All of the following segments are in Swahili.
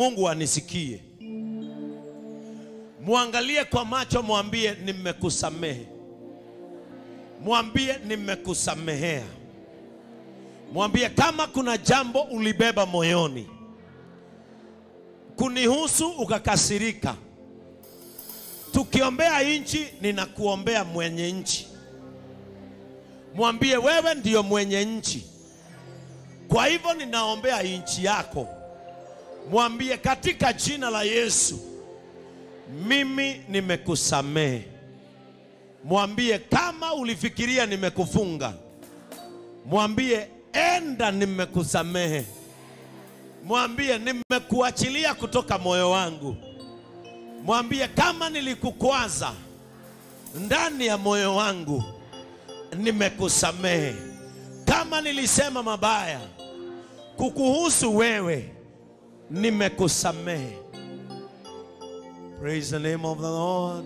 Mungu anisikie. Muangalie kwa macho, mwambie nimekusamehe. Mwambie nimekusamehea. Mwambie kama kuna jambo ulibeba moyoni kunihusu ukakasirika, tukiombea nchi, ninakuombea mwenye nchi. Mwambie wewe ndiyo mwenye nchi, kwa hivyo ninaombea nchi yako. Mwambie katika jina la Yesu, mimi nimekusamehe. Mwambie kama ulifikiria nimekufunga, mwambie enda, nimekusamehe. Mwambie nimekuachilia kutoka moyo wangu. Mwambie kama nilikukwaza ndani ya moyo wangu, nimekusamehe. Kama nilisema mabaya kukuhusu wewe, nimekusamehe. Praise the name of the Lord.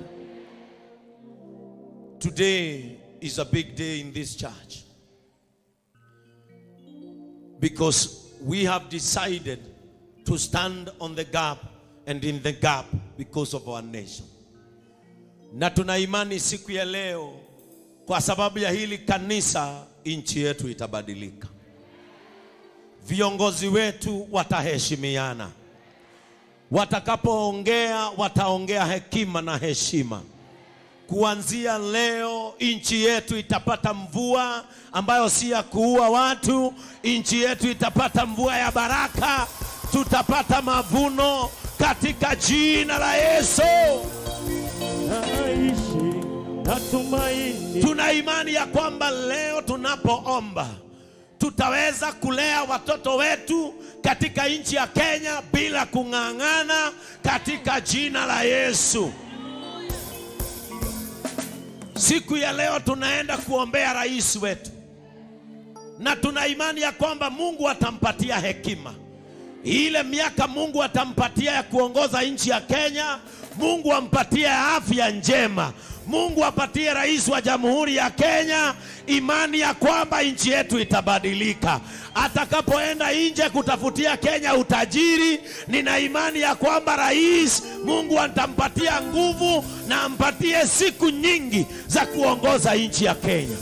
Today is a big day in this church, because we have decided to stand on the gap and in the gap because of our nation. Na tuna imani siku ya leo, kwa sababu ya hili kanisa, nchi yetu itabadilika. Viongozi wetu wataheshimiana. Watakapoongea, wataongea hekima na heshima. Kuanzia leo nchi yetu itapata mvua ambayo si ya kuua watu. Nchi yetu itapata mvua ya baraka. Tutapata mavuno katika jina la Yesu. Tuna imani ya kwamba leo tunapoomba tutaweza kulea watoto wetu katika nchi ya Kenya bila kung'ang'ana katika jina la Yesu. Siku ya leo tunaenda kuombea rais wetu, na tuna imani ya kwamba Mungu atampatia hekima. Ile miaka Mungu atampatia ya kuongoza nchi ya Kenya, Mungu ampatie afya njema. Mungu apatie rais wa Jamhuri ya Kenya imani ya kwamba nchi yetu itabadilika. Atakapoenda nje kutafutia Kenya utajiri, nina imani ya kwamba rais, Mungu atampatia nguvu na ampatie siku nyingi za kuongoza nchi ya Kenya.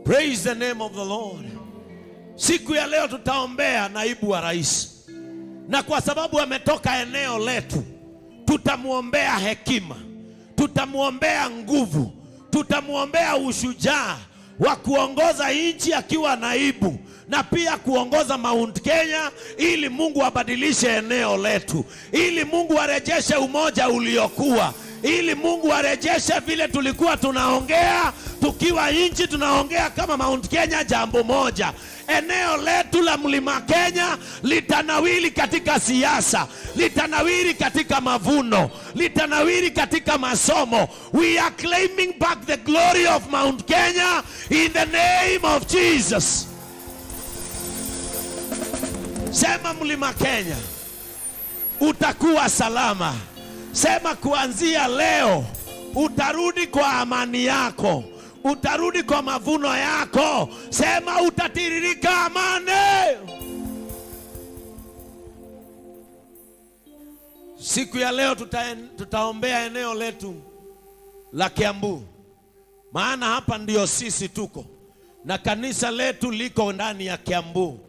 Praise the name of the Lord. Siku ya leo tutaombea naibu wa rais, na kwa sababu ametoka eneo letu, tutamuombea hekima, tutamuombea nguvu, tutamuombea ushujaa wa kuongoza nchi akiwa naibu, na pia kuongoza Mount Kenya, ili Mungu abadilishe eneo letu, ili Mungu arejeshe umoja uliokuwa, ili Mungu arejeshe vile tulikuwa tunaongea tukiwa nchi, tunaongea kama Mount Kenya jambo moja. Eneo letu la Mlima Kenya litanawili katika siasa, litanawili katika mavuno, litanawili katika masomo. We are claiming back the glory of Mount Kenya in the name of Jesus. Sema Mlima Kenya utakuwa salama. Sema kuanzia leo utarudi kwa amani yako, utarudi kwa mavuno yako. Sema utatiririka amani. Siku ya leo tutaombea eneo letu la Kiambu, maana hapa ndio sisi tuko, na kanisa letu liko ndani ya Kiambu.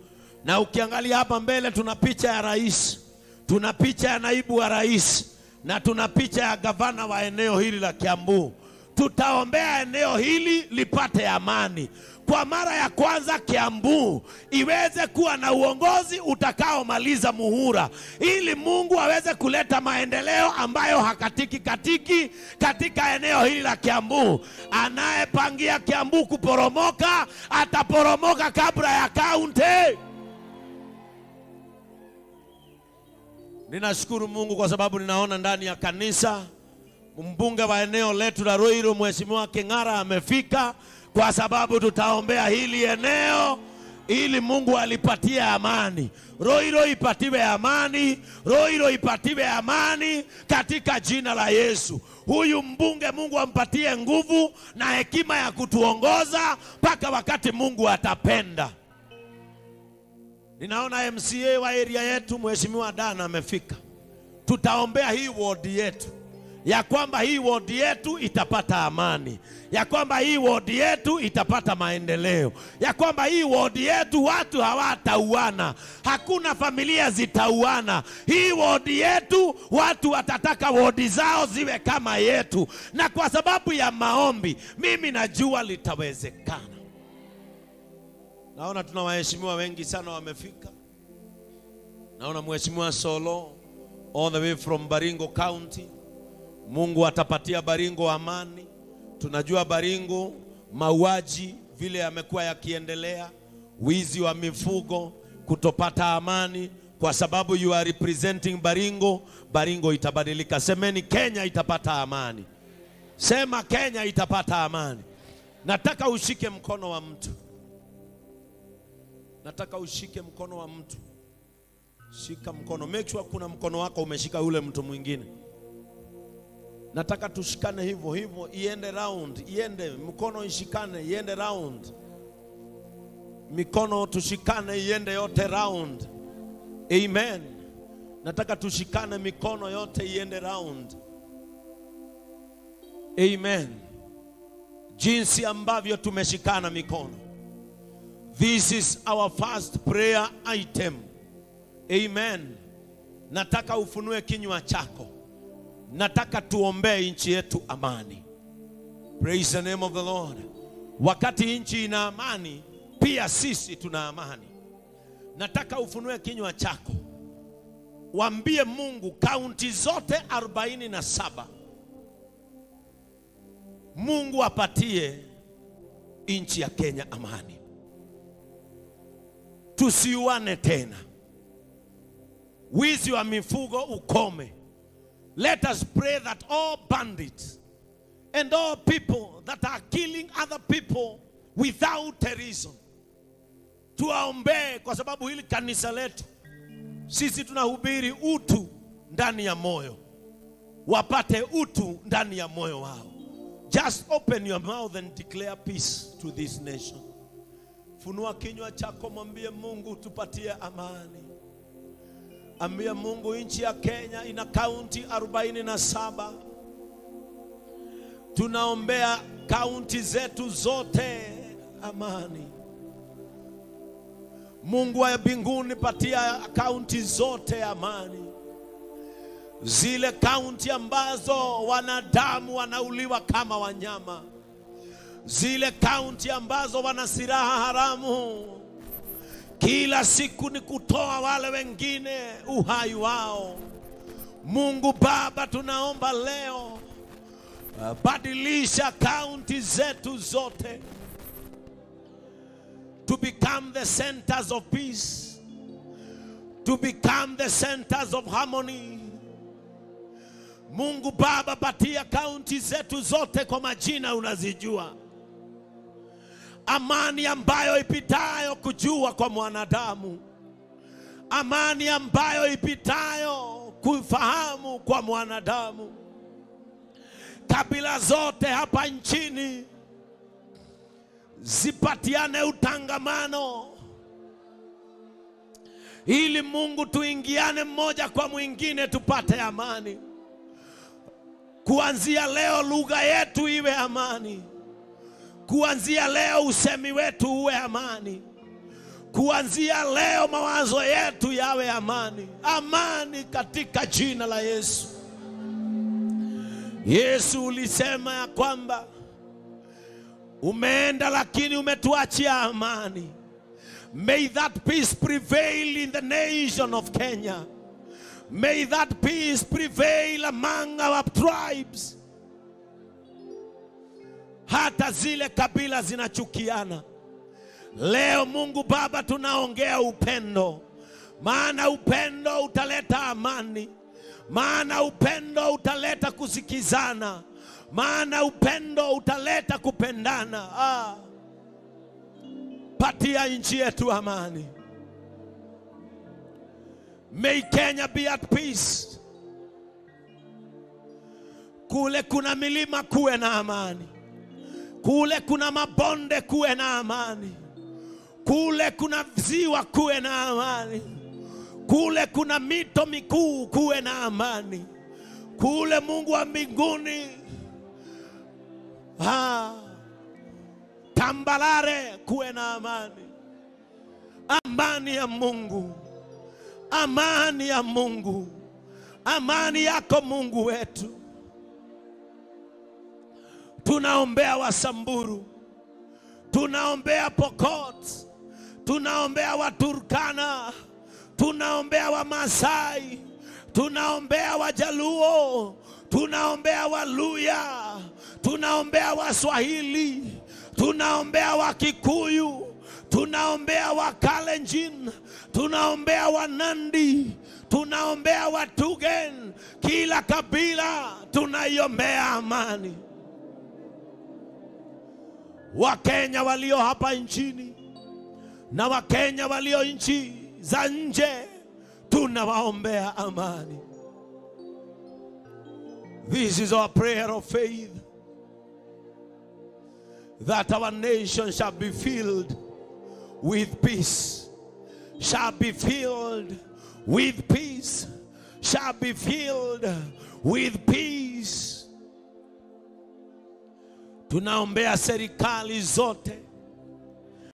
Na ukiangalia hapa mbele tuna picha ya rais, tuna picha ya naibu wa rais, na tuna picha ya gavana wa eneo hili la Kiambu. Tutaombea eneo hili lipate amani. Kwa mara ya kwanza Kiambu iweze kuwa na uongozi utakaomaliza muhura, ili Mungu aweze kuleta maendeleo ambayo hakatiki katiki katika eneo hili la Kiambu. Anayepangia Kiambu kuporomoka ataporomoka kabla ya kaunti. Ninashukuru Mungu kwa sababu ninaona ndani ya kanisa mbunge wa eneo letu la Ruiru Mheshimiwa King'ara amefika, kwa sababu tutaombea hili eneo ili Mungu alipatie amani. Ruiru ipatiwe amani, Ruiru ipatiwe amani katika jina la Yesu. Huyu mbunge Mungu ampatie nguvu na hekima ya kutuongoza mpaka wakati Mungu atapenda. Ninaona MCA wa area yetu Mheshimiwa Dana amefika. Tutaombea hii ward yetu, ya kwamba hii ward yetu itapata amani, ya kwamba hii ward yetu itapata maendeleo, ya kwamba hii ward yetu watu hawatauana, hakuna familia zitauana. Hii ward yetu watu watataka ward zao ziwe kama yetu, na kwa sababu ya maombi mimi najua litawezekana. Naona tuna waheshimiwa wengi sana wamefika. Naona Mheshimiwa Solo all the way from Baringo County. Mungu atapatia Baringo amani. Tunajua Baringo mauaji vile yamekuwa yakiendelea, wizi wa mifugo, kutopata amani. Kwa sababu you are representing Baringo, Baringo itabadilika. Semeni Kenya itapata amani. Sema Kenya itapata amani. Nataka ushike mkono wa mtu. Nataka ushike mkono wa mtu. Shika mkono. Make sure kuna mkono wako umeshika yule mtu mwingine. Nataka tushikane hivyo hivyo, iende round, iende mkono ishikane, iende round. Mikono tushikane iende yote round. Amen. Nataka tushikane mikono yote iende round. Amen. Jinsi ambavyo tumeshikana mikono. This is our first prayer item. Amen. Nataka ufunue kinywa chako. Nataka tuombee nchi yetu amani. Praise the name of the Lord. Wakati nchi ina amani, pia sisi tuna amani. Nataka ufunue kinywa chako. Waambie Mungu kaunti zote 47. Mungu apatie nchi ya Kenya amani. Tusiuane tena. Wizi wa mifugo ukome. Let us pray that all bandits and all people that are killing other people without a reason. Tuwaombee, kwa sababu hili kanisa letu sisi tunahubiri utu ndani ya moyo. Wapate utu ndani ya moyo wao. Just open your mouth and declare peace to this nation. Funua kinywa chako, mwambie Mungu tupatie amani. Ambia Mungu nchi ya Kenya ina kaunti 47. Tunaombea kaunti zetu zote amani. Mungu wa mbinguni patia kaunti zote amani. Zile kaunti ambazo wanadamu wanauliwa kama wanyama, zile kaunti ambazo wana silaha haramu, kila siku ni kutoa wale wengine uhai wao. Mungu Baba, tunaomba leo, badilisha kaunti zetu zote to become the centers of peace, to become the centers of harmony. Mungu Baba, patia kaunti zetu zote kwa majina unazijua, amani ambayo ipitayo kujua kwa mwanadamu, amani ambayo ipitayo kufahamu kwa mwanadamu. Kabila zote hapa nchini zipatiane utangamano, ili Mungu tuingiane mmoja kwa mwingine tupate amani. Kuanzia leo lugha yetu iwe amani. Kuanzia leo usemi wetu uwe amani. Kuanzia leo mawazo yetu yawe amani. Amani katika jina la Yesu. Yesu ulisema ya kwamba umeenda lakini umetuachia amani. May that peace prevail in the nation of Kenya. May that peace prevail among our tribes. Hata zile kabila zinachukiana. Leo Mungu Baba tunaongea upendo. Maana upendo utaleta amani. Maana upendo utaleta kusikizana. Maana upendo utaleta kupendana. Patia nchi yetu amani. May Kenya be at peace. Kule kuna milima kuwe na amani. Kule kuna mabonde kuwe na amani. Kule kuna ziwa kuwe na amani. Kule kuna mito mikuu kuwe na amani. Kule Mungu wa mbinguni, tambalare kuwe na amani. Amani ya Mungu, amani ya Mungu, amani yako Mungu wetu. Tunaombea Wasamburu, tunaombea Pokot, tunaombea Waturkana, tunaombea Wamasai, tunaombea Wajaluo, tunaombea Waluya, tunaombea Waswahili, tunaombea Wakikuyu, tunaombea Wakalenjin, tunaombea Wanandi, tunaombea Watugen. Kila kabila tunaiombea amani. Wakenya walio hapa nchini na Wakenya walio nchi za nje, tunawaombea amani. This is our prayer of faith, that our nation shall be filled with peace, shall be filled with peace, shall be filled with peace. Tunaombea serikali zote,